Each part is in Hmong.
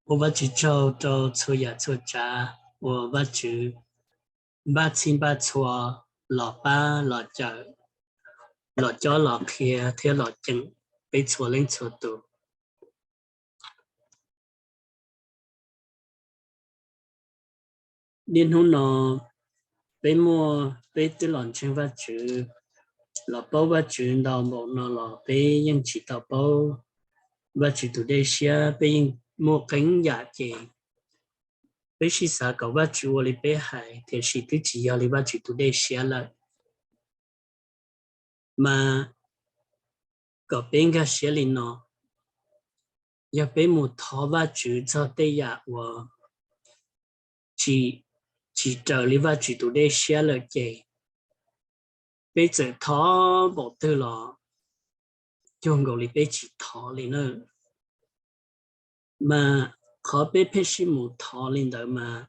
Ua Vajtswv tsaug rau txhua yam txhua tsav uas Vajtswv npaj txhij npaj txhua los pab los cawm, los cob los qhia thiab los ceem peb txhua leej txhua tus. Niaj hnub no peb muaj, peb twb los ntseeg Vajtswv, los paub Vajtswv ntau npaum no los peb yeej tsis tau paub Vajtswv tus dej siab, peb yeej muaj qee yam ces peb sib xav kom Vajtswv ua li peb hais tiam sis twb tsis yog li Vajtswv tus dej siab lawm. Mas kom peb nkag siab li no, yog peb mus thov Vajtswv txog tej yam uas tsis, tsis raws li Vajtswv tus dej siab lawm ces peb txawm thov npaum twg los cuag nkaus li peb tsis thov li na. Mas qhov peb pheej sib mus thov li ntawd mas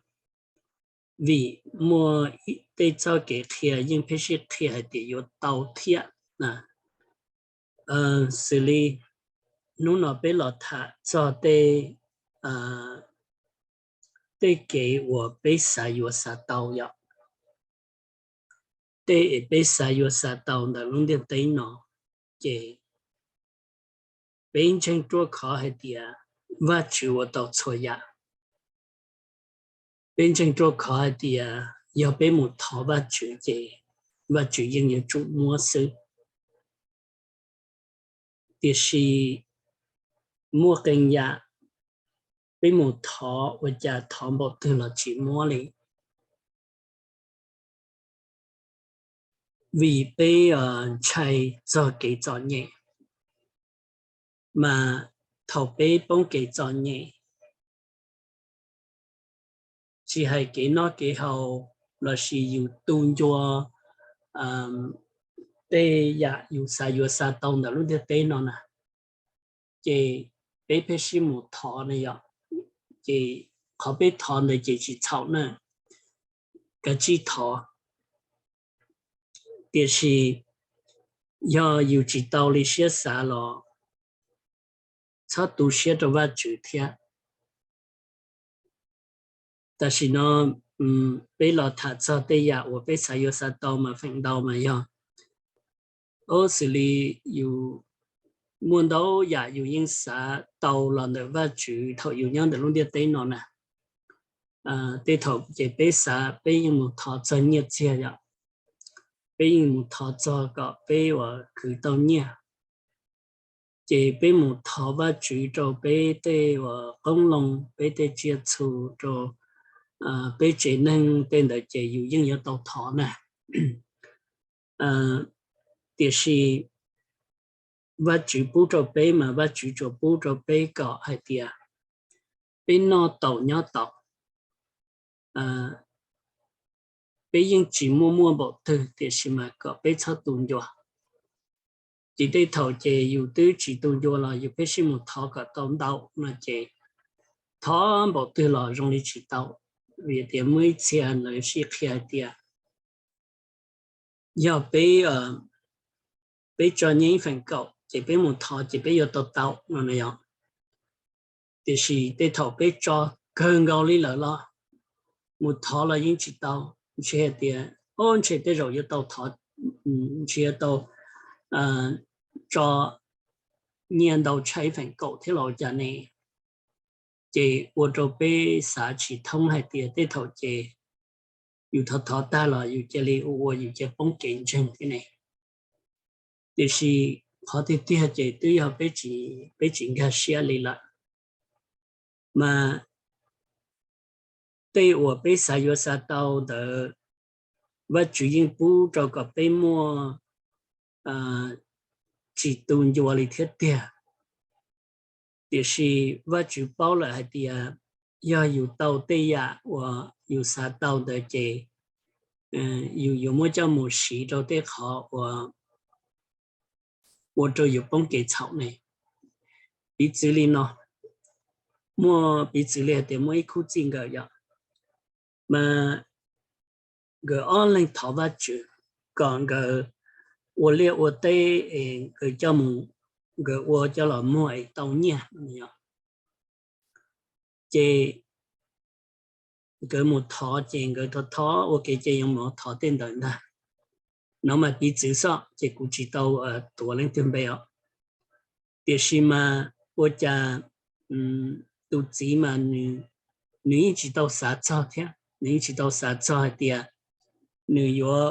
vim muaj tej txoj kev qhia yeej pheej sib qhia hais tias yuav tau thiab. Xws li hnub no peb los tham txog tej, tej kev uas peb xav yuav xav tau yom, tej es peb xav yuav xav tau ntawm lub ntiaj teb no, ces peb ntseeg ruaj khov hais tias Vajtswv ua tau txhua yam. Peb ntseeg ruaj khov hais tias yog peb mus thov Vajtswv ces Vajtswv yeej yuav tsum muab xwb. Tiam sis muaj qee yam peb mus thov ua cas thov npaum twg los tsis muab li, vim peb ntshai txog kev txom nyem. Mas thaum peb poob kev txom nyem, tsis hais kev noj kev haus lossis yus tu ncua tej yam yus xav yuav xav tau ntawm lub ntiaj teb no na, ces peb pheej sib mus thov na yom, ces qhov peb thov ntawd ces tsis txhaum na, kav tsij thov. Tiam sis yog yus tsis tau li siab xav los txhob tu siab rau Vajtswv thiab. Tam sim no peb los tham txog tej yam uas peb xav yuav xav tau mas feem ntau mas yog, ob, xws li yus muaj ntau yam yus yeej xav tau los ntawm Vajtswv thaum yus nyob ntawm lub ntiaj teb no na. Tej thaum ces peb xav peb yeej mus thov txog nyiaj txiag yom, peb yeej mus thov txog kom peb uas khwv tau nyiaj. Ces peb mus thov Vajtswv rau peb tej uas qoob loo, peb tej tsiaj txhu, rau peb tsev neeg tej ntawd ces yus yeej yuav tau thov na. Tiam sis Vajtswv pub rau peb mas Vajtswv tsuas pub rau peb kom hais tias peb noj taus nyob taus, peb yeej tsis muaj muaj npaum twg tiam sis mas kom peb txhob tu ncua. Ces tej thaum ces yus twb tsis tu ncua los yus pheej sib mus thov kom tau ntau no ces thov npaum twg los zoo li tsis tau. Vim tias muaj ib txhia lawv sib qhia hais tias yog peb, peb tso nyiaj ib feem kaum ces peb mus thov ces peb yuav tau tau no na yom. Tiam sis tej thaum peb tso kawg nkaus li lawm los mus thov los yeej tsis tau, ntshe hais tias o ntshe tej zaum yuav tau thov, ntshe yuav tau tso nyiaj ntau tshaj ib feem kaum thiab los ua cas ne. Ces ua rau peb xav tsis thoob hais tias tej thaum ces yus thov thov tag los yus cia li ua ua yus cia poob kev ntseeg thiab ne. Tiam sis qhov tiag tiag ces twb yog peb tsis nkag siab li lawm. Mas tej uas peb xav yuav xav tau ntawd, Vajtswv yeej pub rau kom peb muaj tsis tu ncua li thiab tiag. Tiam sis Vajtswv paub lawm hais tias yog yus tau tej yam uas yus xav tau ntawd ces yus yuav muab coj mus siv rau tej qhov uas ua rau yus poob kev txhaum ne. Piv txwv li no, muaj piv txwv li hais tias muaj ib khub txij nkawm yom, mas nkawd ob leeg thov Vajtswv kom nkawd ua liaj ua teb es nkawd coj mus, nkawd ua coj los muag es tau nyiaj. Ces nkawd mus thov, ces nkawd thov thov ua ke ces yuav mus thov tej ntawd ntag. No mas piv txwv xwb ces kuv tsis tau tuav leej twg npe os. Tiam sis mas ua cas tus txiv mas nws yeej tsis tau xav txog thiab, nws yeej tsis tau xav txog hais tias nws yuav,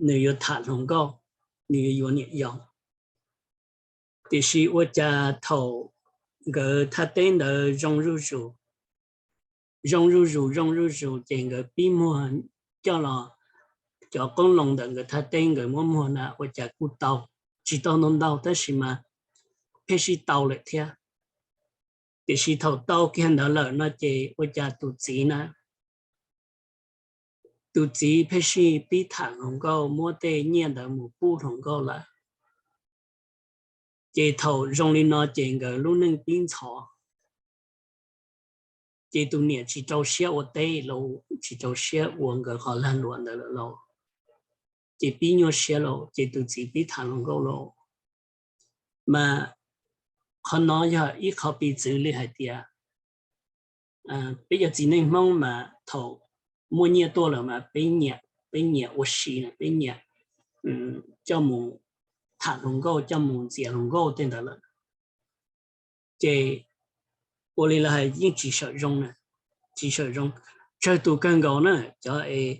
nws yuav tham hluas nkauj, nws yuav yuav niam yau. Tiam sis ua cas thaum nkawd thaj teb ntawd zoo zuj zus, zoo zuj zus, zoo zuj zus, ces nkawd pib muag coj los, cov qoob loo ntawm nkawd thaj teb nkawd muab muag na ua cas kuj tau, tsis tau ntau ntau tab sis mas pheej sib tau lawm thiab. Tiam sis thaum tau kiag ntawd lawm no ces ua cas tus txiv na, tus txiv pheej sib pib tham hluas nkauj, muab tej nyiaj ntawd mus pub hluas nkauj lawm. Ces thaum zoo li no ces nkawd lub neej pib ntxhov, ces tus niam tsis rau siab ua teb lauj, tsis rau siab ua nkawd qhov lag luam ntawd lawm lauj, ces pib nyuaj siab lauj, ces tus txiv pib tham hluas nkauj lauj. Mas qhov no yog ib qho piv txwv li hais tias peb cov txiv neej Hmoob mas thaum muaj nyiaj tuaj lawm mas peb nyiam, peb nyiam ua si, peb nyiam coj mus tham hluas nkauj, coj mus ntxias hluas nkauj tej ntawd lawm. Ces ua li lawv hais yeej tsis sawm zoo na, tsis sawm zoo. Tsawg tus kawg nkaus na, cov es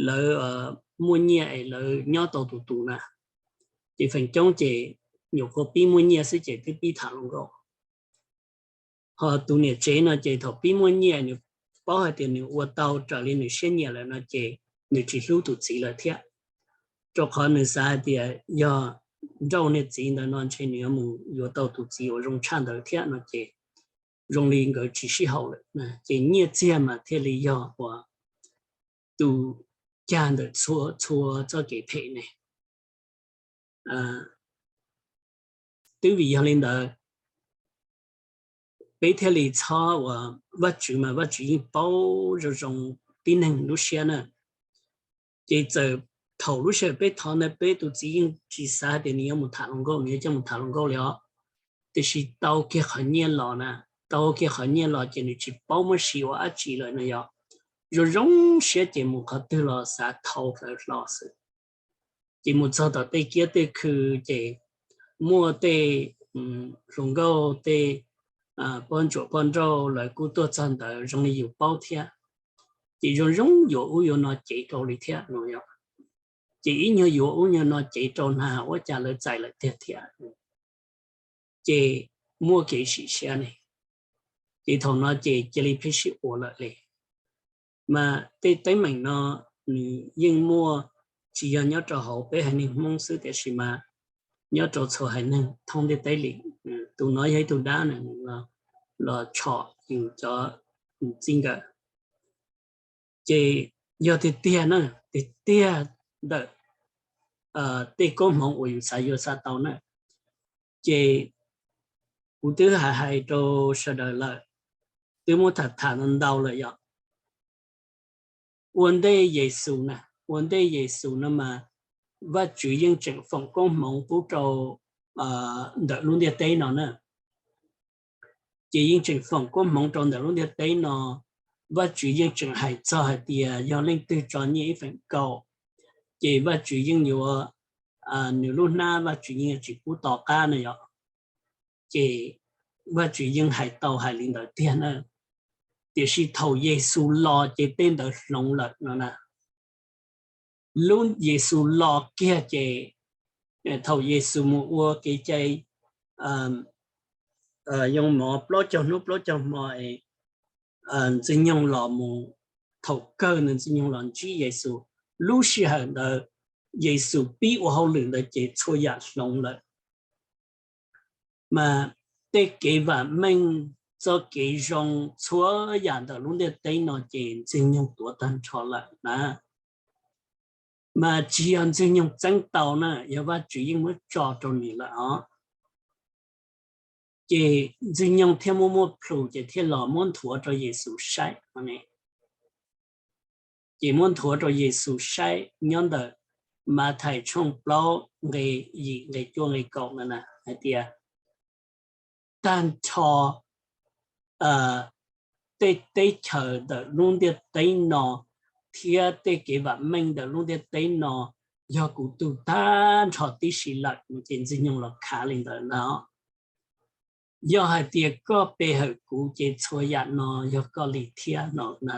lawv muaj nyiaj es lawv nyob tau tus tus na, ces feem coob ces nyuam qhuav pib muaj nyiaj xwb ces twb pib tham hluas nkauj. Ho tus niam tsev no ces thaum pib muaj nyiaj nws paub hais tias nws ua tau raws li nws siab nyiam lawm no ces nws tsis hlub tus txiv lawm thiab, rau qhov nws xav hais tias yog nrauj niag txiv ntawd no ntshe nws yuav mus yuav tau tus txiv uas zoo tshaj ntawd thiab no ces zoo li nkawd tsis sib haum lawm, ces nyiaj txiag mas thiaj li yog uas tus cag ntawm txhua txhua txoj kev phem ne. Twb vim yog li ntawd, peb thiaj li txhob uas, Vajtswv mas Vajtswv yeej paub zoo zoo tib neeg lub siab na. Ces txawm thaum lub sij hawm peb thov ntawd peb tus txiv yeej tsis xav tias nws yuav mus tham hluas nkauj, nws yuav coj mus tham hluas nkauj li os. Tiam sis tau kiag qhov nyiaj los na, tau kiag qhov nyiaj los ces nws tsis paub muab siv ua dab tsi lawm no yog zoo zoo siab ces mus qhov twg los xav thau hlawv hlo xwb. Ces mus txog tom tej kiab tej khw ces muaj tej hluas nkauj, tej poj ntsuam poj nrauj lawv kuj tuaj txog ntawd zoo li yus paub thiab. Ces zoo zoo yuav ub yuav no cev rau li thiab no yog. Ces ib nyuag yuav ub nyuag no cev rau na ua cas lawv txais lawm tiag thiab. Ces muaj kev sim siab ne, ces thaum no ces cia li pheej sib ua lawm li. Mas tej teeb meem no nws yeej muaj, tsis yog nyob rau hauv peb haiv neeg Hmoob xwb tiam sis mas nyob rau txhua haiv neeg thoob ntiaj teb li. Tus no yog ib tug dab na, los tshom yus cov txij nkawm. Ces yog tiag tiag na, tiag tiag ntawm tej koob hmoov uas yus xav yuav xav tau na, ces kuv twb hais hais rau sawv daws lawm, twb muab tham tham ntau ntau lawm yom. Ua ntej Yexus na, ua ntej Yexus no mas Vajtswv yeej tseem foom koob hmoov pub rau ntawm lub ntiaj teb no na. Ces yeej tseem foom koob hmoov rau ntawm lub ntiaj teb no, Vajtswv yeej tseem hais txog hais tias yog leej twg tso nyiaj ib feem kaum, ces Vajtswv yeej yuav, nws lub hnab Vajtswv yeej yuav tsis pub to qab na yom. Ces Vajtswv yeej hais tau hais li ntawd tiag na. Tiam sis thaum Yexus los ces tej ntawd hloov lawm no na. Lub Yexus los kiag ces thaum Yexus mus ua kev cai yoo mov plaub caug hnub plaub caug hmo es Ntxwg Nyoog los mus, thaum kawg ntawd Ntxwg Nyoog los ntsib Yexus, lub sij hawm ntawd Yexus pib ua hauj lwm ntawd ces txhua yam hloov lawm. Mas tej kev vam meej, txoj kev zoo, txhua yam ntawm lub ntiaj teb no ces Ntxwg Nyoog tuav tag nrho lawm na. Mas tsis yog Ntxwg Nyoog txeeb tau na, yog Vajtswv yeej muab tso rau nws lawm os. Ces Ntxwg Nyoog thiaj muaj muaj plhus ces thiaj los muab nthuav rau Yexus saib no ne. Ces muab nthuav rau Yexus saib nyob ntawm Mathais tshooj plaub nqe yim nqe cuaj nqe kaum ntawd na hais tias, tag nrho tej teb chaws ntawm lub ntiaj teb no thiab tej kev vam meej ntawm lub ntiaj teb no yog kuv tug tag nrho tib si lawm no ces Ntxwg Nyoog los khav li ntawd na. Yog hais tias koj pe hawm kuv ces txhua yam no yog koj li thiab no na.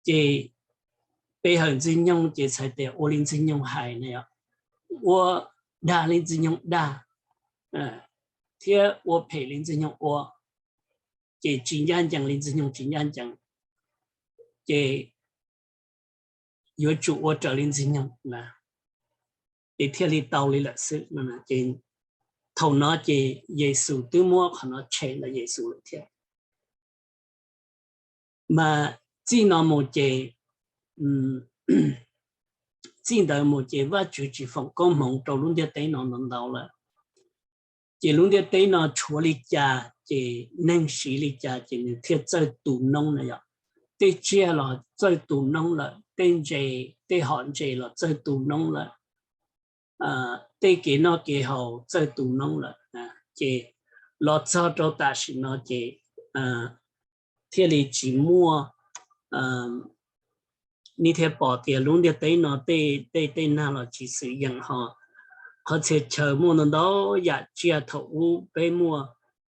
Ces pe hawm Ntxwg Nyoog ces txhais tias ua li Ntxwg Nyoog hais na, ua dag li Ntxwg Nyoog dag thiab ua phem li Ntxwg Nyoog ua, ces tsis ncaj ncees li Ntxwg Nyoog tsis ncaj ncees, ces yuav tsum ua raws li Ntxwg Nyoog na, ces thiaj li tau li lawm xwb no. Ces thaum no ces Yexus twb muab qhov no tshem ntawm Yexus lawm thiab. Mas txij no mus ces, txij ntawd mus ces Vajtswv tsis foom koob hmoov rau lub ntiaj teb no ntau ntau lawm. Ces lub ntiaj teb no tshuav li cas ces neeg siv li cas ces nws thiaj txawj tu noob na yom. Tej tsiaj los txawj tu noob lawm, tej ntses, tej hom ntses los txawj tu noob lawm, tej kev noj kev haus txawj tu noob lawm. Ces los txog rau tam sim no ces thiaj li tsis muaj, nej thiaj pom tias lub ntiaj teb no tej tej nag los tsis xwm yeem ho qhov txhia chaw muaj ntau ntau yam tsiaj thaum ub peb muaj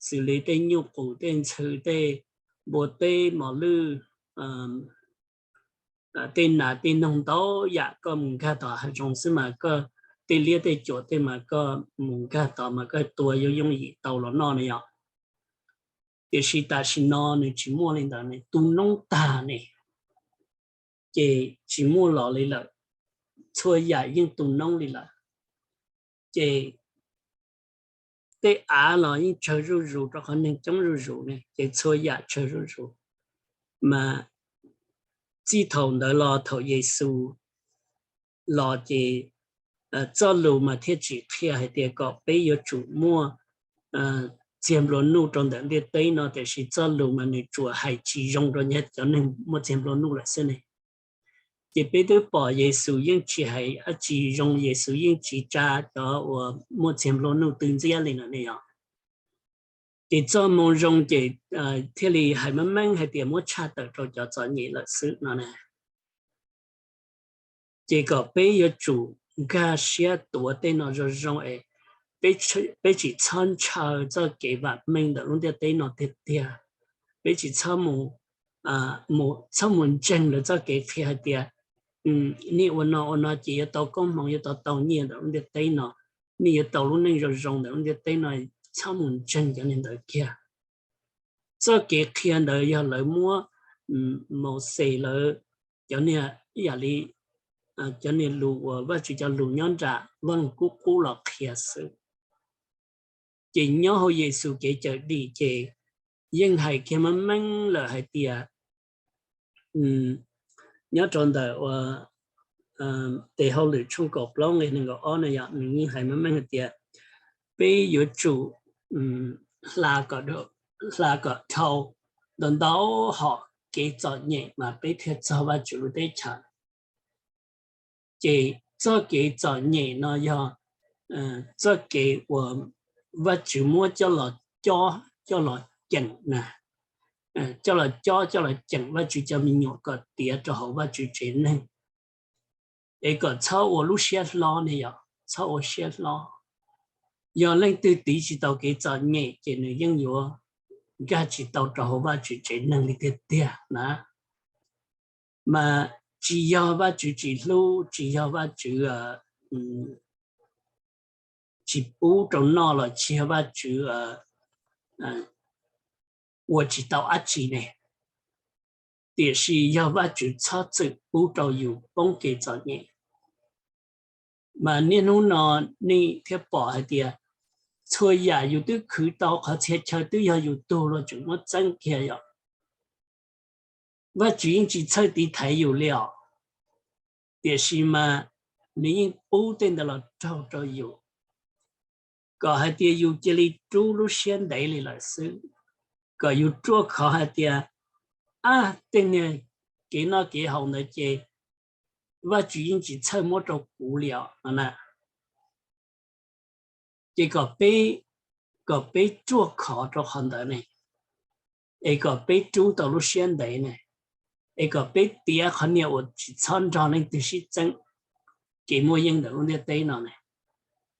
xws li tej nyuj qus, tej ntxhw, tej npua teb, mos lwj, tej nas tej noog ntau yam koj mus nkag tom hav zoov xwb mas koj tej liab tej cuam tej mas koj mus nkag tod mas koj tua yooj yooj yim tau los noj ne yom. Tiam sis tam sim no nws tsis muaj li ntawd ne, tu noob tag ne, ces tsis muaj los li lawm, txhua yam yeej tu noob li lawm. Ces tej av los yeej tsawg zuj zus rau qhov neeg coob zuj zus ne, ces txhua yam tsawg zuj zus. Mas txij thaum ntawd los thaum Yexus los ces txoj lus mas thiaj tsis qhia hais tias kom peb yuav tsum muaj txiag nplua nuj rau ntawm ntiaj teb no, tiam sis txoj lus mas nws tsuas hais tsis zoo rau cov neeg muaj txiag nplua nuj lawm xwb ne. Ces peb twb pom Yexus yeej tsis hais dab tsi zoo, Yexus yeej tsis tsa cov uas muaj txiag nplua nuj twb ntxiab li no ne yom. Ces txoj moo zoo ces thiaj li hais meej meej hais tias muab tshaj tawm rau cov txom nyem lawm xwb no na. Ces kom peb yuav tsum nkag siab tuav tej no zoo zoo es peb tsis txhob ntshaw txoj kev vam meej ntawm lub ntiaj teb no tiag tiag. Peb tsis txhob mus, txhob mus ntseeg lawv txoj kev qhia hais tias nej ua no ua no ces yuav tau koob hmoov, yuav tau tau nyiaj ntawm lub ntiaj teb no, nej yuav tau lub neej zoo zoo ntawm lub ntiaj teb no, txhob mus ntseeg cov neeg ntawd kiag. Txoj kev qhia ntawd yog lawv muab Mauxes lawv cov niag ib yam li cov niag lus uas Vajtswv cov lus nyob nram Vaj Lug Kub qub los qhia xwb. Ces nyob hauv Yexus kev cawm dim ces yeej hais kiag meej meej lawm hais tias, nyob rau ntawm ua tes hauj lwm tshooj kaum plaub nqe nees nkaum ob na yom, nws yeej hais meej meej hais tias peb yuav tsum hla kom dhau ntau ntau hom kev txom nyem mas peb thiaj txog Vajtswv lub teb chaws. Ces txoj kev txom nyem no yog txoj kev uas Vajtswv muab coj los cob coj los ceem na, coj los cob coj los ceem Vajtswv cov me nyuam kom tiav rau hauv Vajtswv tsev neeg, es kom txhob ua lub siab hlob ne yom, txhob ua siab hlob. Yog leej twg tiv tsis tau kev txom nyem ces nws yeej yuav nkag tsis tau rau hauv Vajtswv tsev neeg li tiag tiag na. Mas tsis yog Vajtswv tsis hlub, tsis yog Vajtswv tsis pub rau noj los tsis yog Vajtswv ua tsis tau dab tsi ne, tiam sis yog Vajtswv txhob txwm pub rau yus poob kev txom nyem. Mas niaj hnub no nej thiaj pom hais tias txhua yam yus twb khwv tau, qhov txhia chaw twb yog yus tug los tseem muab txeeb kiag yom. Vajtswv yeej tsis txhawj tiv thaiv yus li os, tiam sis mas nws yeej pub tej ntawd los raug rau yus, kom hais tias yus cia li rub lub siab ntev li lawm xwb, kom yus ruaj khov hais tias, ab, tej niag kev noj kev haus ntawd ces Vajtswv yeej tsis txhawj muab rau kuv li os no na. Ces kom peb kom peb ruaj khov rau qhov ntawd ne, es kom peb rub tau lub siab ntev ne, es kom peb tiav qhov niag uas tsis txhob nrog leej twg sib txeeb, kev muaj yeej ntawm lub ntiaj teb no ne,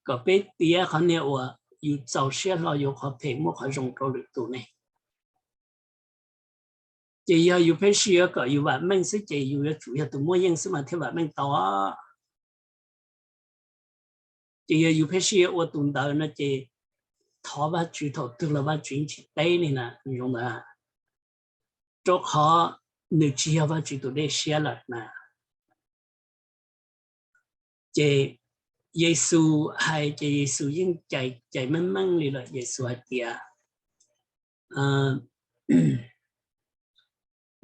kom peb tiav qhov niag uas yus txaus siab hlo yuav qhov phem muab qhov zoo rau lwm tus ne. Ces yog yus pheej sij yuav kom yus vam meej xwb ces yus yuav tsum yog tus muaj yeej xwb mas thiaj vam meej tau. Ces yog yus pheej sij yuav ua tus ntawd no ces thov Vajtswv thaum twg los Vajtswv yeej tsis teb li na, zoo ntawd, rau qhov nws tsis yog Vajtswv tus dej siab lawm na. Ces Yexus hais ces Yexus yeej cais cais meej meej li lawm. Yexus hais tias,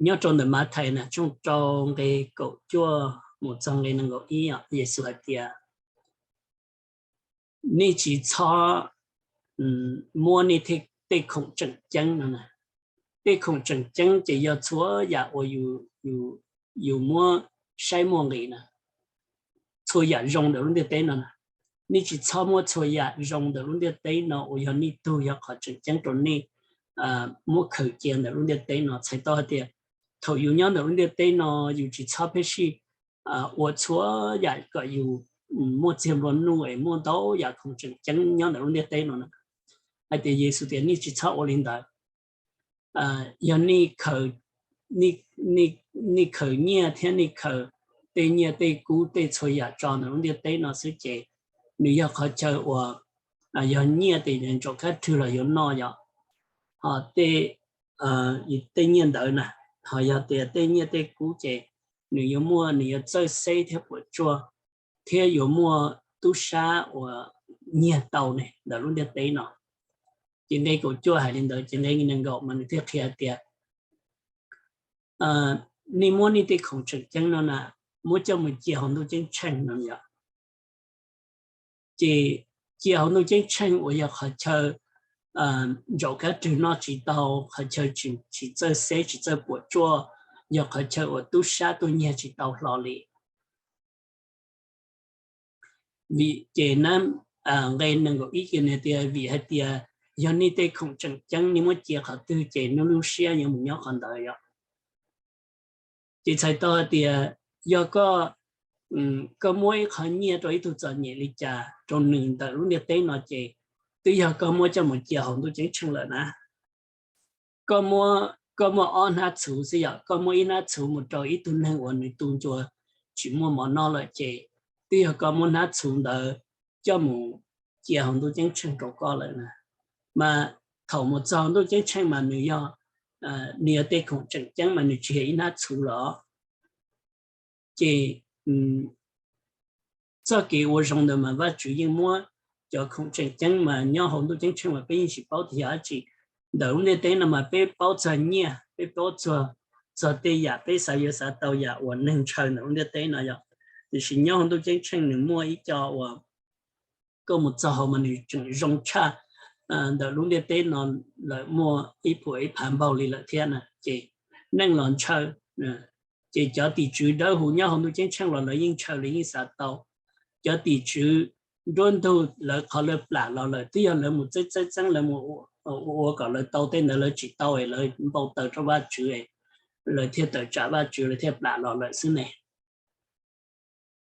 nyob rau ntawm Mathais na tshooj rau nqe kaum cuaj mus txog nqe nees nkaum ib, Yexus hais tias, nej tsis txhob muab nej tej khoom tseem ceeb no na. Tej khoom tseem ceeb ces yog txhua yam uas yus muab saib muaj nqis na, txhua yam zoo ntawm lub ntiaj teb no na. Nej tsis txhob muab txhua yam zoo ntawm lub ntiaj teb no uas yog nej tug yog qhov tseem ceeb rau nej muab khaws cia ntawm lub ntiaj teb no. Txhais tau hais tias thaum yus nyob ntawm lub ntiaj teb no yus tsis txhob pheej sij ua txhua yam kom yus muaj txiag nplua nuj es muaj ntau yam khoom tseem ceeb nyob ntawm lub ntiaj teb no na. Hais tias Yexus tias nej tsis txhob ua li ntawd. Yog nej khaws nyiaj thiab nej khaws tej nyiaj tej kub tej txhua yam tso ntawm lub ntiaj teb no xwb ces nws yog qhov chaw uas yog nyiaj ces ntsaum kab rwg los yuav noj yom. Ho tej nyiaj ntawd na, ho yog tias tej nyiaj tej kub ces nws yuav muaj, nws yuav txawj xeb thiab puas tsuaj thiab yuav muaj tub sab uas nyiag tau ne ntawm lub ntiaj teb no. Ces nqe kaum cuaj hais li ntawd ces nqe nees nkaum mas nws thiaj qhia tias nej muab nej tej khoom tseem ceeb no na muab coj mus cia hauv ntuj ceeb tsheej no yom. Ces cia hauv ntuj ceeb tsheej uas yog qhov chaw ntsaum kab rwg noj tsis tau, qhov chaw tsis txawj xeb tsis txawj puas tsuaj, yog qhov chaw uas tub sab tuaj nyiag tsis tau hlo li. Vim ces nqe nees nkaum ib ces nws tias vim hais tias yog nej tej khoom tseem ceeb nej muab cia qhov twg ces nej lub siab yuav mus nyob qhov ntawd yom. Ces txhais tau hais tias yog koj, koj muab ib qho nyiaj rau ib tug txom nyem li cas rau nws ntawm lub ntiaj teb no ces twb yog koj muab coj mus cia hauv ntuj ceeb tsheej lawm na. Koj muab, koj muaj ob hnab txhuv xwb yom, koj muab ib hnab txhuv mus rau ib tug neeg uas nws tu ncua tsis muaj mov noj lawm ces twb yog koj muab hnab txhuv ntawd coj mus cia hauv ntuj ceeb tsheej rau koj lawm na. Mas thaum mus txog ntuj ceeb tsheej mas nws yog, nws yog tej khoom tseem ceeb mas nws tsis yog ib hnab txhuv los. Ces txoj kev ua zoo ntawd mas Vajtswv yeej muab cov khoom tseem ceeb mas nyob hauv ntuj ceeb tsheej mas peb yeej tsis paub tias yog dab tsi. Ntawm lub ntiaj teb no mas peb paub txog nyiaj, peb paub txog, txog tej yam peb xav yuav xav tau yam uas neeg ntshaw ntawm lub ntiaj teb no yom. Tiam sis nyob hauv ntuj ceeb tsheej nws muaj ib co uas koj mus txog hauv mas nws tseem zoo tshaj ntawm lub ntiaj teb no lawm muaj ib puas ib phav npaug li lawm thiab na. Ces neeg los ntshaw, ces cov tim tswv dawb huv nyob hauv ntuj ceeb tsheej los lawv yeej ntshaw, lawv yeej xav tau. Cov tim tswv nruab ntug lawv qhov lawv plam los lawm twb yog lawv mus txeeb txeeb txeeb, lawv mus ua ua kom lawv tau tej ntawd lawv tsis tau es lawv npau taws rau Vajtswv, lawv thiaj tawm tsam Vajtswv lawv thiaj plam los lawm xwb ne.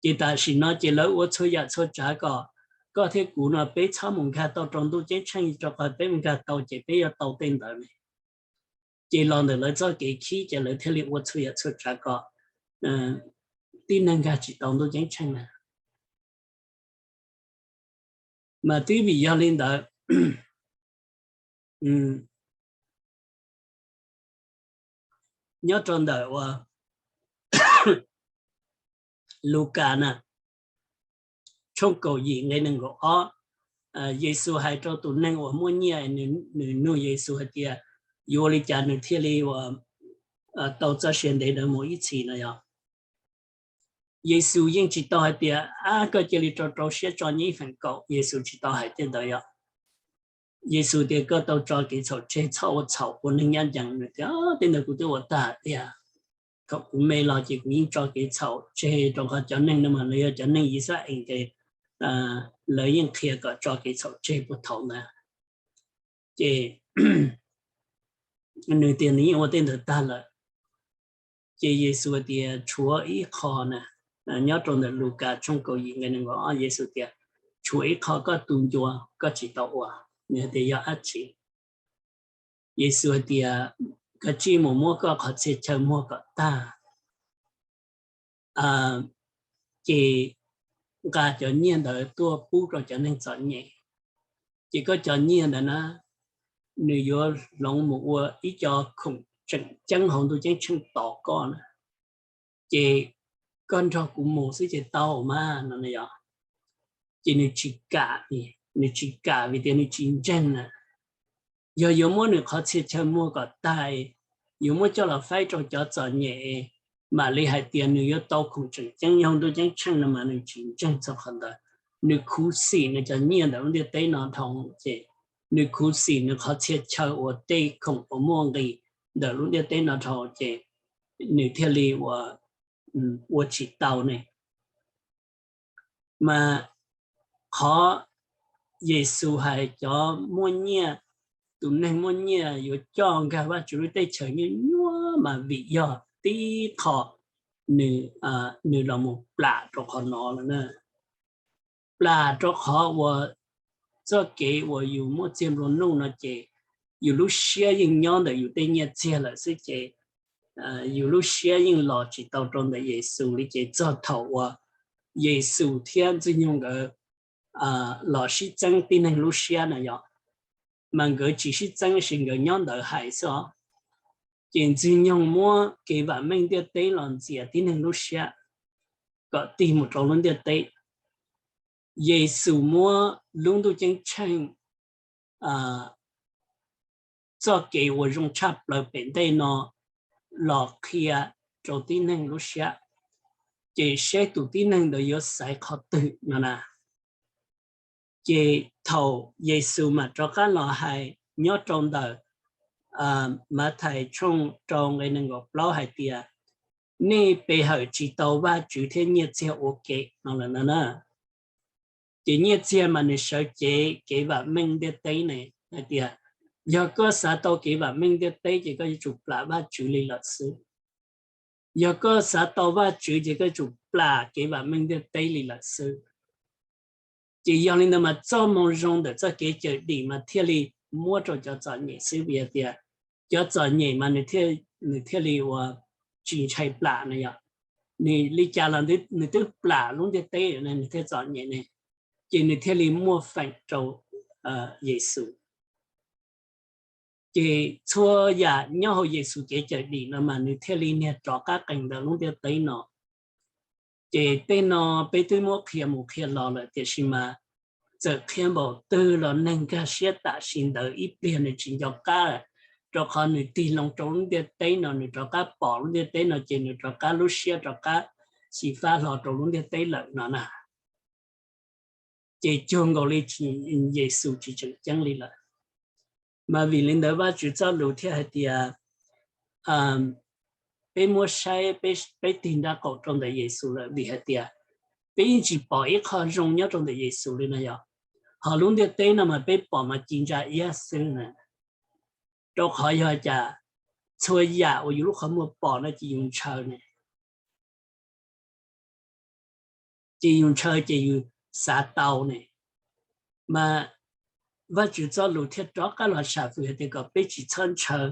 Ces tam sim no ces lawv ua txhua yam txhua tsav kom koj thiab kuv no peb txhob mus nkag tau rau ntuj ceeb tsheej, rau qhov peb mus nkag tau ces peb yuav tau tej ntawd ne. Ces los ntawm lawv txoj kev khib ces lawv thiaj li ua txhua yam txhua tsav kom tib neeg nkag tsis tau ntuj ceeb tsheej na. Mas twb vim yog li ntawd, nyob rau ntawm uas Lukas na, tshooj kaum yim nqe nees nkaum ob, Yexus hais rau tus neeg uas muaj nyiaj, nws nug Yexus hais tias yuav ua li cas nws thiaj li uas tau txoj sia ntev mus ib txhis no yog. Yexus yeej tsis tau hais tias ab koj cia li rau rau siab tso nyiaj ib feem kaum, Yexus tsis tau hais tej ntawd yog. Yexus tias koj tau tso kev txhaum tseg, txhob ua txhaum ua neeg ncaj ncees. Nws tias tej ntawd kuv twb ua tag tiag, thaum kuv me los ces kuv yeej tso kev txhaum tseg, rau qhov cov neeg no mas lawv yog cov neeg Yixalayees ces lawv yeej qhia kom tso kev txhaum tseg puag thaum ntawd. Ces nws tias nws yeej ua tej ntawd tag lawm. Ces Yexus hais tias tshuav ib qho na, nyob rau ntawm Lukas tshooj kaum yim nqe nees nkaum ob, Yexus tias tshuav ib qho koj tu ncua koj tsis tau ua. Nws hais tias yog dab tsi? Yexus hais tias koj tsij mus muab koj qhov txhia chaw muag kom tag, ces nqa cov nyiaj ntawd tuaj pub rau cov neeg txom nyem. Ces koj cov nyiaj ntawd na, nws yuav hloov mus ua ib co khoom tseem ceeb hauv ntuj ceeb tsheej tos koj na. Ces koj nrog kuv mus xwb ces tau mas no na yog. Ces nws tsis kam, nws tsis kam vim tias nws tsis ntseeg na. Yog yuav muab nws qhov txhia chaw muag kom tag, yuav muab coj los faib rau cov txom nyem, mam li hais tias nws yuav tau khoom tseem ceeb hauv ntuj ceeb tsheej no mas nws tsis ntseeg txog qhov ntawd. Nws khuv xim nws cov nyiaj ntawm lub ntiaj teb no dhau, ces nws khuv xim nws qhov txhia chaw uas tej khoom uas muaj nqis ntawm lub ntiaj teb no dhau, ces nws thiaj li ua tsis tau ne. Mas qhov Yexus hais cov muaj nyiaj, tus neeg muaj nyiaj yuav coj nkag Vajtswv lub teb chaws nyuaj nyuaj mas vim yog tib qho nws los mus plam rau qhov no lawm na. Plam rau qhov uas txoj kev uas yus muaj txiag nplua nuj no ces yus lub siab yeej nyob ntawm yus tej nyiaj txiag lawm xwb ces yus lub siab yeej los tsis tau rau ntawm Yexus li. Ces txog thaum uas Yexus thiab Ntxwg Nyoog nkawd los sib txeeb tib neeg lub siab na yog, mas nkawd tsis sib txeeb sis nkawd nyob ntawd hais xwb os. Ces Ntxwg Nyoog muab kev vam meej ntiaj teb los ntxias tib neeg lub siab kom tig mus rau lub ntiaj teb. Yexus muab lub ntuj ceeb tsheej txoj kev uas zoo tshaj plaws pem ntej no los qhia rau tib neeg lub siab, ces seb tus tib neeg ntawd yuav xaiv qhov twg no na. Ces thaum Yexus mam rov qab los hais nyob rau ntawm Mathais tshooj rau nqe nees nkaum plaub hais tias, nej pe hawm tsis tau Vajtswv thiab nyiaj txiag ua ke no lawm na. Ces nyiaj txiag mas nws sawv cev kev vam meej ntiaj teb ne, hais tias yog koj xav tau kev vam meej ntiaj teb ces koj yuav tsum plam Vajtswv li lawm xwb. Yog koj xav tau Vajtswv ces koj yuav tsum plam kev vam meej ntiaj teb li lawm xwb. Ces yog li ntawd mas txoj moo zoo ntawm txoj kev cawm dim mas thiaj li muab rau cov txom nyem xwb, vim hais tias cov txom nyem mas nws thiaj li ua tsis ntshai plam na yog. Nws li cas los nws twb plam lub ntiaj teb ne, nws thiaj txom nyem ne, ces nws thiaj li muaj feem rau Yexus. Ces txhua yam nyob hauv Yexus kev cawm dim no mas nws thiaj li niag rov qab qees ntawm lub ntiaj teb no. Ces tej no peb twb muab qhia mus qhia los lawm, tiam sis mas txawm qhia npaum twg los neeg nkag siab tam sim ntawd ib pliag nws tsis nco qab, rau qhov nws tig loo rau lub ntiaj teb no, nws rov qab pom lub ntiaj teb no ces nws rov qab lub siab rov qab xyiv fab hlo rau lub ntiaj teb lawm no na. Ces cuag nkaus li Yexus tsis tseem ceeb li lawm. Mas vim li ntawd Vajtswv txoj lus thiaj hais tias peb muab saib, peb tig nraub qaum rau ntawm Yexus lawm, vim hais tias peb yeej tsis pom ib qho zoo nyob rau ntawm Yexus li no yog. Ho lub ntiaj teb no mas peb pom mas ci ntsa iab xwb na. Rau qhov yog cas? Txhua yam uas yus lub qhov muag pom no ces yus ntshaw ne, ces yus ntshaw ces yus xav tau ne. Mas Vajtswv txoj lus thiaj rov qab los sam fwm hais tias kom peb tsis txhob ntshaw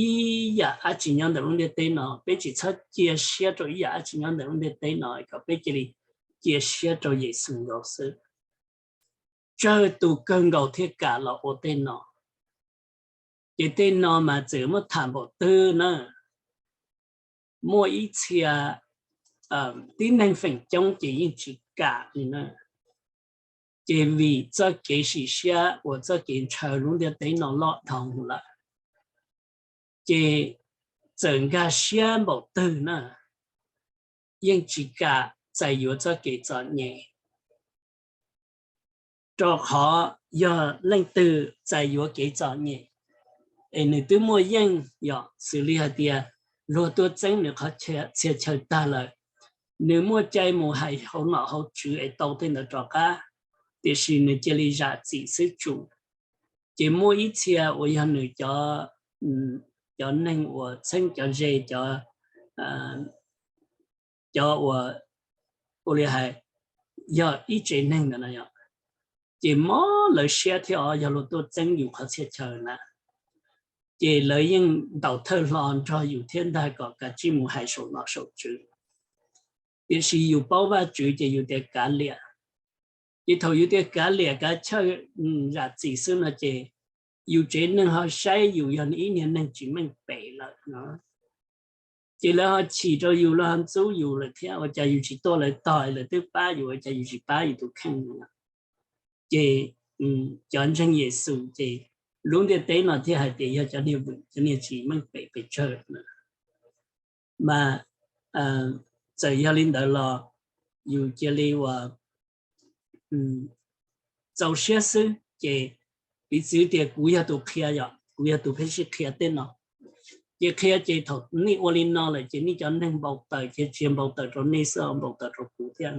ib yam dab tsi nyob ntawm lub ntiaj teb no, peb tsis txhob cia siab rau ib yam dab tsi nyob ntawm lub ntiaj teb no, kom peb cia li cia siab rau Yexus nkaus xwb. Tsawg tus kawg nkaus thiaj kam los ua tej no. Ces tej no mas txawm muab tham npaum twg na, muaj ib txhia tib neeg feem coob ces yeej tsis kam li na. Ces vim txoj kev sim siab uas txoj kev ntshaw lub ntiaj teb no loj dhau lawm, ces txawm nkag siab npaum twg na, yeej tsis kam txais yuav txoj kev txom nyem. Rau qhov yog leej twg txais yuav kev txom nyem es nws twb muaj yeej, yog xws li hais tias luag tuaj txeeb nws qhov txhia chaw tag lawm, nws muaj cai mus hais hauv nom hauv tswv es tau tej ntawd rov qab, tiam sis nws cia li zam txim xwb tsum. Ces muaj ib txhia uas yog nws cov, cov neeg uas txheeb cov ze, cov, cov uas, ua li hais, yog ib tsev neeg ntawd no, ces mob lawv siab thiab os, yog luag tuaj txeeb yus qhov txhia chaw na, ces lawv yeej ntaus thawj hlo nrog yus thiab ntag kom kav tsij mus hais saum nom saum tswv. Tiam sis yus paub Vajtswv ces yus tias kav liam. Ces thaum yus tias kav liam kav chawj zam txim xwb no ces yus tsev neeg ho saib yus yog ib niag neeg tsis meej pem lawm no. Ces lawv ho chim rau yus, lawv ho ntxub yus lawm thiab, ua cas yus tsis tuaj lawv tog, lawv twb pab yus, ua cas yus tsis pab yus tus kheej no. Ces cov ntseeg Yexus ces lub ntiaj teb no thiaj hais tias yog cov niag vwm, cov niag tsis meej pem pes tsawg. Mas txawm yog li ntawd los yus cia li uas txaus siab xwb ces piv txwv tias kuv yog tus qhia, yog kuv yog tus pheej sij qhia tej no. Ces qhia ces thaum nej ua li no lawm ces nej cov neeg npau taws ces tsis yog npau taws rau nej xwb, npau taws rau kuv thiab.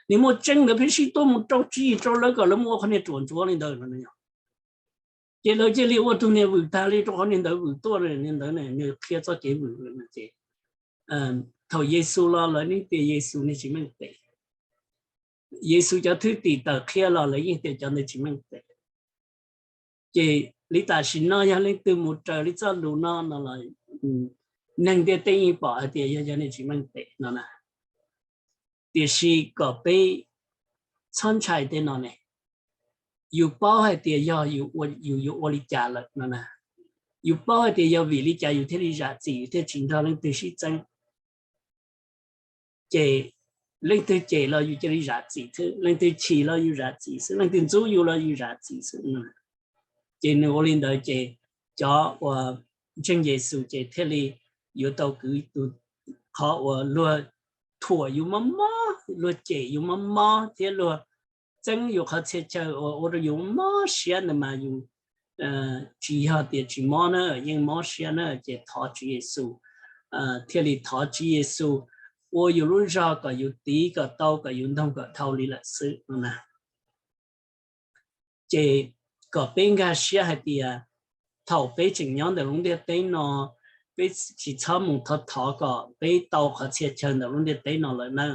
Niag muaj tseeb ntawd pheej sij tuaj mus rau tswv yim rau lawv kom lawv mus ua qhov niag ruam ntsuav li ntawd no. Ces lawv cia li ua tug niag vwm tag li rau qhov niag ntawd vwm tuaj, niag ntawd nws qhia txoj kev vwm lawm no ces thaum Yexus los lawv yeej tias Yexus niag tsis meej pem. Yexus cov thwj tim tawm qhia los lawv yeej tias cov ntawd tsis meej pem. Ces li tam sim no yog leej twg mus raws li txoj lus no no los neeg ntiaj teb yeej pom hais tias yog cov niag tsis meej pem no na. Tiam sis kom peb txhob ntshai tej no ne, yus paub hais tias yog yus yuav ua li cas lawm no na. Yus paub hais tias yog vim li cas yus thiaj li zam txim, yus thiaj tsis nrog leej twg sib txeeb. Ces leej twg cem los yus cia li zam txim xwb, leej twg chim los yus zam txim xwb, leej twg ntxub yus los yus zam txim xwb. Ces nws ua li ntawd ces cov uas ntseeg Yexus ces thiaj li yuav tau kwv tus, qhov uas luag thuam yus mob mob, luag cem yus mob mob thiab luag txeeb yus qhov txhia chaw uas ua rau yus mob siab ntawd mas yus tsis yog tias tsis mob na, yeej mob siab na. Ces thov Tswv Yexus, thiaj li thov Tswv Yexus ua yus lub zog kom yus tiv kom tau, kom yus ntoog kom dhau li lawm xwb no na. Ces kom peb nkag siab hais tias thaum peb tseem nyob ntawm lub ntiaj teb no, peb tsis txhob mus thov thov kom peb tau qhov txhia chaw ntawm lub ntiaj teb no lawm na.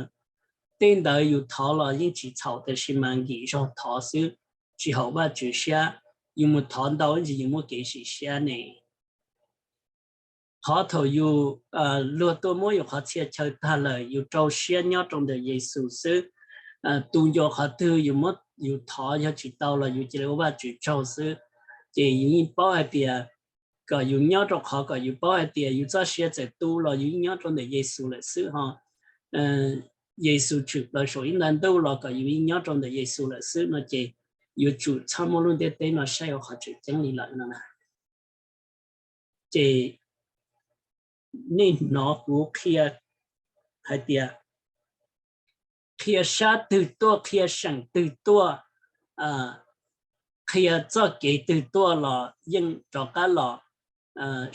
Tej ntawd yus thov los yeej tsis txhaum, tiam sis mas nkim zog thov xwb, tsis haum Vajtswv siab. Yus mus thov ntau ntsis yus muaj kev sim siab ne. Qhov thaum yus, luag tuaj muab yus qhov txhia chaw tag lawm, yus rau siab nyob rau ntawm Yexus xwb. Tu ncua qhov twg yus muab yus thov yog tsis tau los yus cia li ua Vajtswv tsaug xwb. Ces yus yeej paub hais tias kom yus nyob rau qhov kom yus paub hais tias yus txoj sia txawm tu los yus yeej nyob rau ntawm Yexus lawm xwb ho. Yexus tshwm plaws saum ib nta ntuj los kom yus yeej nyob rau ntawm Yexus lawm xwb no ces yuav tsum txhob muab lub ntiaj teb no saib ua qhov tseem ceeb li lawm no na. Ces nej hnov kuv qhia hais tias qhia sab twg tuaj, qhia seem twg tuaj, qhia txoj kev twg tuaj los yeej rov qab los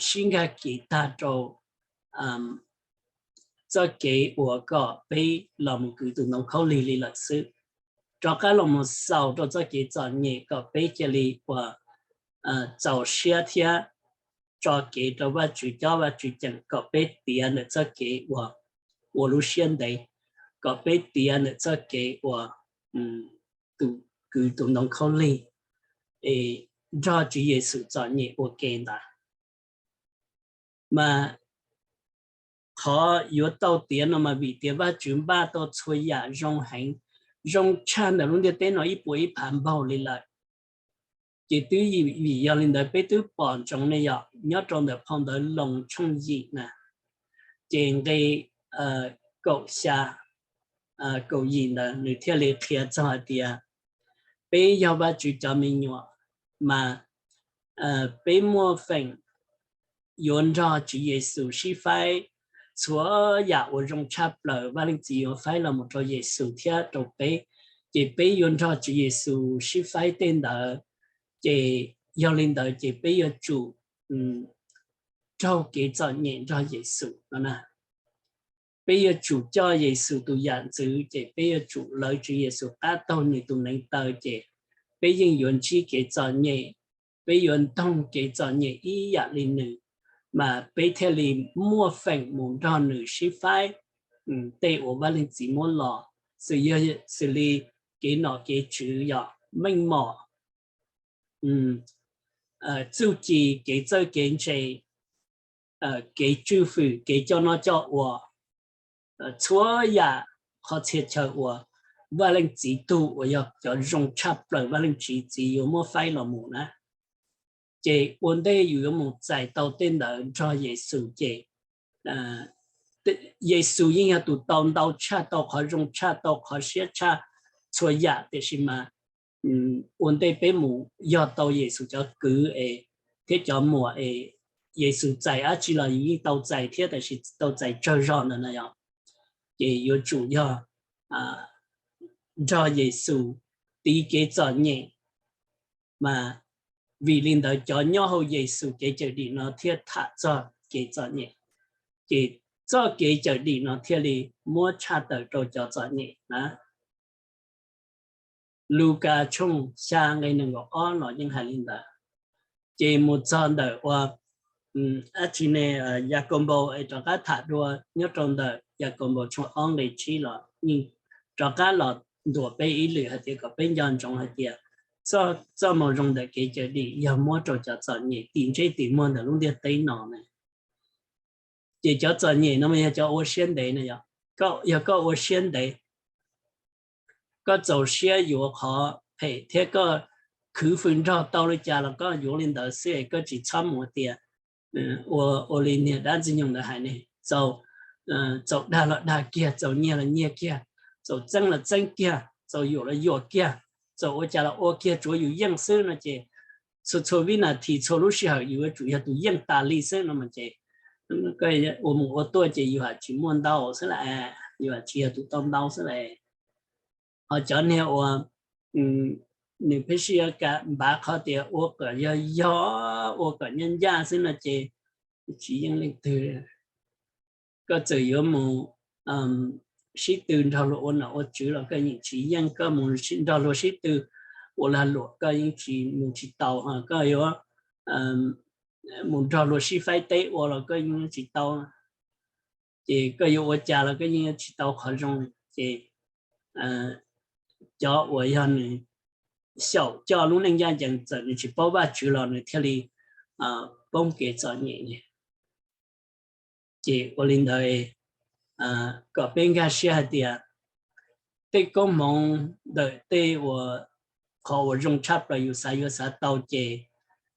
sib nkag kev tag rau txoj kev uas kom peb los mus kwv tus ntoo khaub lig li lawm xwb. Rov qab los mus xaus rau txoj kev txom nyem kom peb cia li uas txaus siab thiab tso kev rau Vajtswv cob Vajtswv ceem kom peb tiav ntawm txoj kev uas ua lub siab ntev, kom peb tiav ntawm txoj kev uas tus kwv tus ntoo khaub lig es nrog Tswv Yexus txom nyem ua ke ntawd. Mas qhov yuav tau tiav no mas vim tias Vajtswv npaj tau txhua yam zoo heev, zoo tshaj ntawm lub ntiaj teb no ib puas ib phav npaug li lawm. Ces twb vim yog li ntawd peb twb pom ntsoov ne yom, nyob rau ntawm phau ntawv Loos tshooj yim na, ces nqe kaum xya, kaum yim ntawd nws thiaj li qhia txog hais tias peb yog Vajtswv cov me nyuam, mas peb muaj feem yuav nrog Tswv Yexus sib faib txhua yam uas zoo tshaj plaws Vaj Leej Txiv yuav faib los mus rau Yexus thiab rau peb. Ces peb yuav nrog Tswv Yexus sib faib tej ntawd. Ces yog li ntawd ces peb yuav tsum raug kev txom nyem nrog Yexus no na. Peb yuav tsum coj Yexus tus yam ntxwv, ces peb yuav tsum lawv Tswv Yexus qab taug nws tus neev taw, ces peb yeej yuav ntsib kev txom nyem peb yuav ntoog kev txom nyem ib yam li nws, mas peb thiaj li muaj feem mus nrog nws sib faib tej uas Vaj Leej Txiv muab los, xws yog xws li kev nom kev tswv, yog meej mom, txuj ci, kev txawj kev ntse, kev tswj fwm, kev coj noj coj ua, txhua yam qhov txhia chaw uas Vaj Leej Txiv tug uas yog cov zoo tshaj plaws Vaj Leej Txiv yuav muab faib los mus na, ces ua ntej yus yuav mus txais tau tej ntawd nrog Yexus ces Yexus yeej yog tus tau ntau tshaj, tau qhov zoo tshaj, tau qhov siab tshaj txhua yam, tiam sis mas ua ntej peb mus yog tau Yexus cov kwv es thiab cov muam es Yexus txais dab tsi los yus yeej tau txais thiab, tab sis tau txais tsawg zog ntawd na yog, ces yuav tsum yog nrog Yexus tiv kev txom nyem, mas vim li ntawd cov nyob hauv Yexus kev cawm dim no thiaj tham txog kev txom nyem, ces txoj kev cawm dim no thiaj li muab tshaj tawm rau cov txom nyem na. Lukas tshooj xya nqe nees nkaum ob los yeej hais li ntawd. Ces mus txog ntawm ua dab tsi ne, Yakaunpaus es rov qab tham dua nyob rau ntawm Yakaunpaus tshooj ob nqe tsib los yeej rov qab los ntuas peb ib lwm hais tias kom peb nco ntsoov hais tias txoj moo zoo ntawm kev cawm dim yog muab rau cov txom nyem tim ntsej tim muag ntawm lub ntiaj teb no na. Ces cov txom nyem no mas yog cov ua siab ntev na yog, yog koj ua siab ntev, koj txaus siab yuav qhov phem thiab koj khwv fwm nrog tau li cas los koj yuav li ntawd xwb, koj tsis txhob mus tias ua li niag dab ntxwg nyoog ntawd hais ne, txaus dag los dag kiag, txaus nyiag los nyiag kiag, txaus txeeb los txeeb kiag, txaus yuam los yuam kiag, txaus ua cas los ua kiag, tsuav yus yeej xwb no ces txhua txhua vib nas this txhua lub sij hawm yus yuav tsum yog tus yeej tas li xwb no mas ces ua mus ua tuaj ces yus ham tsis muaj ntau xwb las, yus ham tsis yog tus tau ntau xwb las. Ho cov niag uas nws pheej sib yuav kam npav qhov tias ua kom yog yog, ua kom ncaj ncaj xwb no ces tsis yeej leej twg. Koj txawm yuav mus sib tw nrog luag ua nom ua tswv los koj yeej tsis yeej, koj mus nrog luag sib tw ua lag luam koj yeej tsis mus tsis tau, koj yuav mus nrog luag sib faib teb ua los koj yeej tsis tau, ces koj yuav ua cas los koj yeej tsis tau qhov zoo. Ces cov uas yog nws xyaum coj lub neej ncaj ncees txawm nws tsis paub Vajtswv los nws thiaj li poob kev txom nyem. Ces ua li ntawd kom peb nkag siab hais tias tej koob hmoov ntawm tej uas qhov uas zoo tshaj plaws yus xav yuav xav tau ces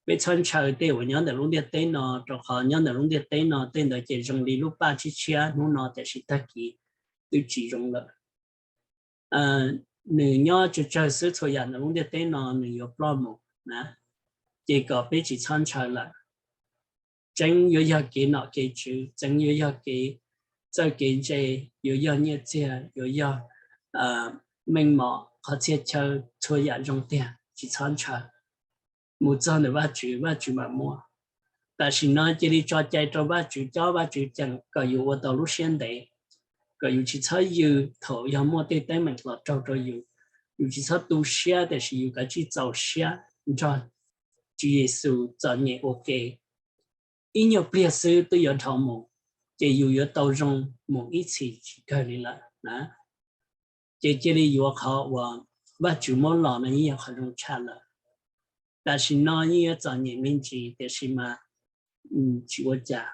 peb txhob ntshaw tej uas nyob ntawm lub ntiaj teb no, rau qhov nyob ntawm lub ntiaj teb no tej ntawd ces zoo li lub paj tshiab tshiab hnub no tiam sis tag kis twb tsis zoo lawm. Nws nyob tsawg tsawg xwb, txhua yam ntawm lub ntiaj teb no nws yuav ploj mus na, ces kom peb tsis txhob ntshaw lawm. Tseeb yuav yog kev nom kev tswv, tseeb yuav yog kev txawj kev ntse, yuav yog nyiaj txiag, yuav yog meej mom, qhov txhia chaw, txhua yam zoo tiag tsis txhob ntshaw. Mus txog ntawm Vajtswv, Vajtswv mam muab. Tam sim no cia li tso cai rau Vajtswv, cob Vajtswv ceem kom yus ua tau lub siab ntev, kom yus tsis txhob yws thaum yog muaj tej teeb meem los raug rau yus. Yus tsis txhob tu siab, tiam sis yus kav tsij txaus siab nrog Tswv Yexus txom nyem ua ke. Ib nyuag pliag xwb twb yuav dhau mus, ces yus yuav tau zoo mus ib txhis tsis kawg li lawm na. Ces cia li yuav qhov uas Vajtswv muab los no yeej yog qhov zoo tshaj lawm. Tam sim no yeej yuav txom nyem me ntsis tiam sis mas tsis ua cas.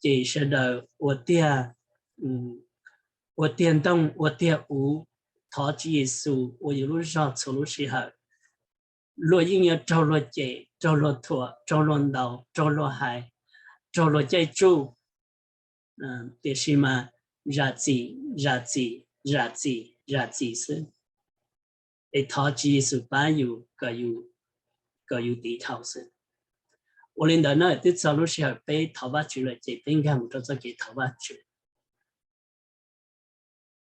Ces sawv daws ua tiag, ua tiag ntoog ua tiag uv, thov Tswv Yexus ua yus lub zog txhua lub sij hawm. Luag yeej yuav raug luag cem, raug luag thuam, raug luag ntaus, raug luag hais, raug luag caij tsuj, tiam sis mas zam txim, zam txim, zam txim, zam txim xwb. Es thov Tswv Yexus pab yus kom yus tiv dhau xwb. Ua li ntawd na, twb txog lub sij hawm peb thov Vajtswv lawm ces peb nkag mus rau txoj kev thov Vajtswv.